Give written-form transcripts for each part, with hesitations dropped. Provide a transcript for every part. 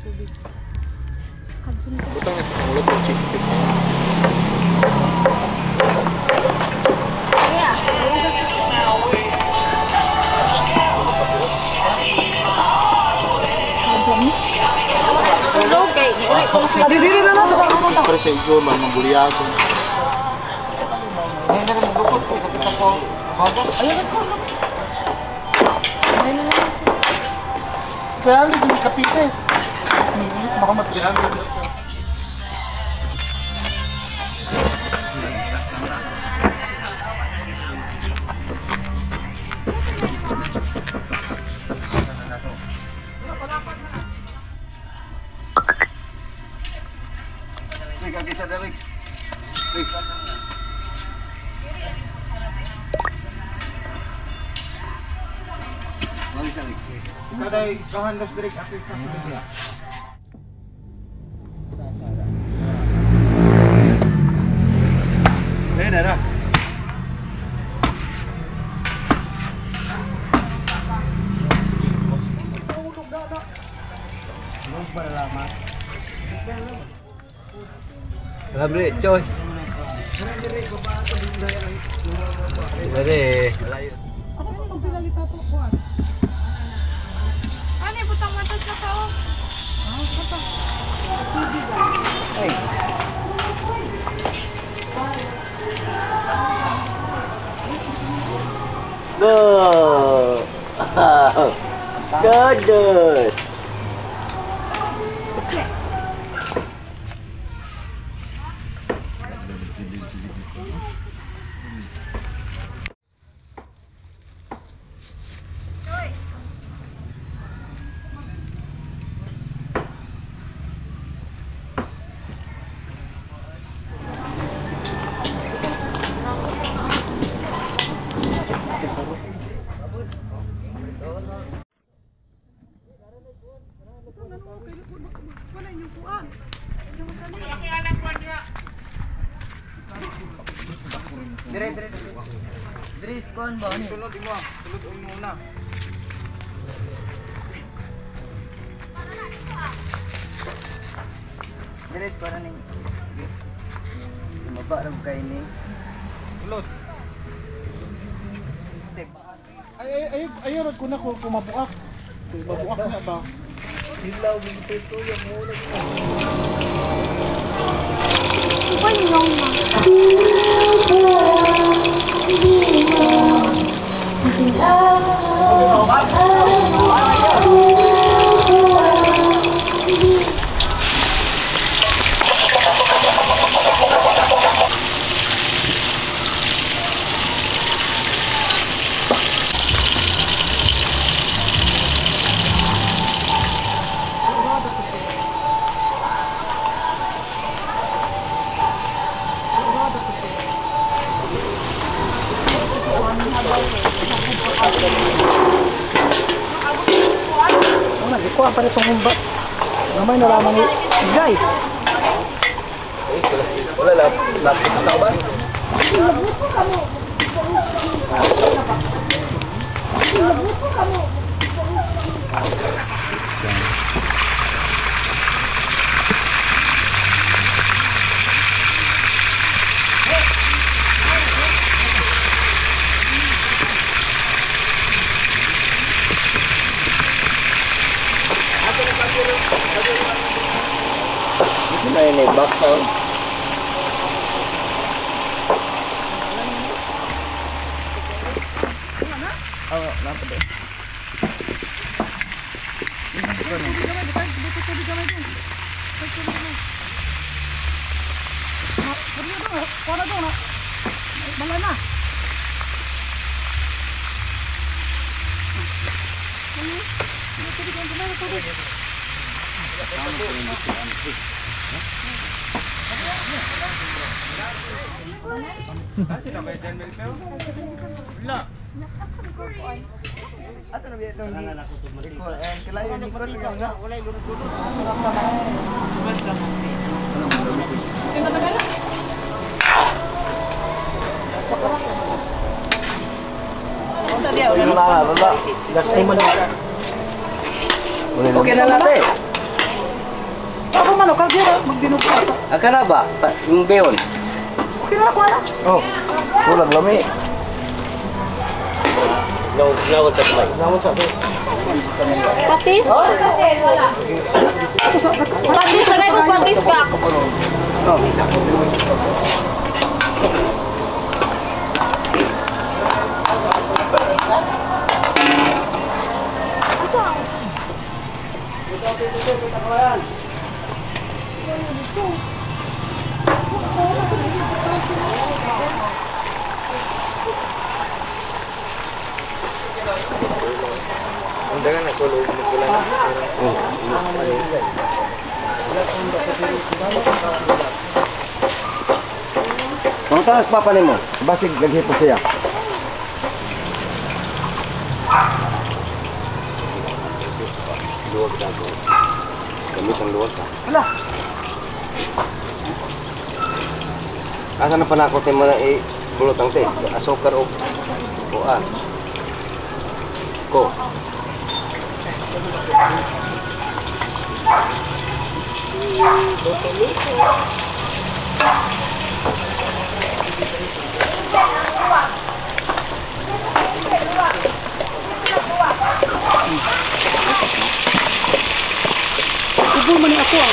Tubig. Butang na sa ulo ko cheese stick. Sulog kay uli ko sa Dili na lang sa kanang. Pero sa igo man mangguliago. Ayun ko. Kaya hindi ka pieces. Baka mat-300. Kaday, kahandas direct ako yung kasunod niya. Ayun na. Sabi, Choy. Dali. Ako kung magpilalita to kuan. Ano butang matas na tao? Ay. Go! Good! Dire, dire, dire. Dire, kuan ba? Sunod mo. Sunod muna. Dire, kuan na ning. Maba ra kay ni. Sulod. Ay ay ay ayaw ko na kung mabuak. Kung mabuak na ba? Hilaw mo yung muna. Kuha pa itong humba. Gamay na lamang igay. Wala lang. Lapit na ba? Ito na yun eh, box out. Oo, napad eh. Ato na biya itong kalayo ni Col nga. Baba, baba. Last time mo na. Okay na natin. Lagi na, magdinugo ata. Aka na ba? Yung behon. Okay na ako ala. Oh. Kulang lami. Nawad sa kamay. Nawon sa to. Patis? Patis na ito, patis ba? Oh. Asa? Ang dangan na kulog magkula na. Kung taas papa nimo, basig naghipo siya. Luwag dago. Gamit ang luwag ka. Ala. Asa na panakot mo na i-bulot ang test? Asukar o kuan. Ko. Ubo man ni ako ah.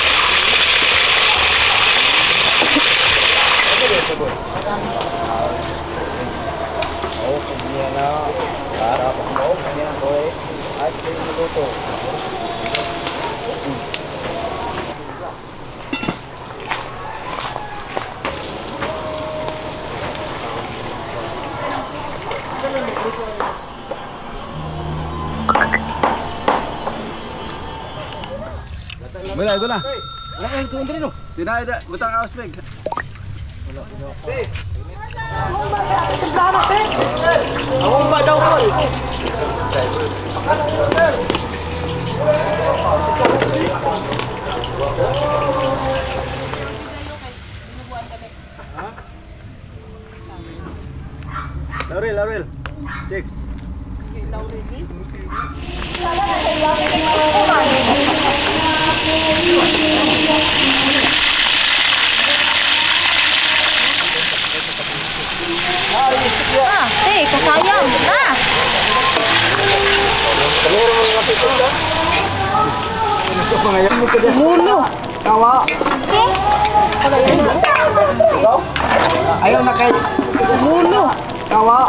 Wala, ito na. Tinay da, butang ausbeg. Awang ba daw kol? Laurel, Laurel. Check. Ah, te, kasayang. Ah! Mulo. Kawa. Okay? Ayaw na kay Mulo. Kawa.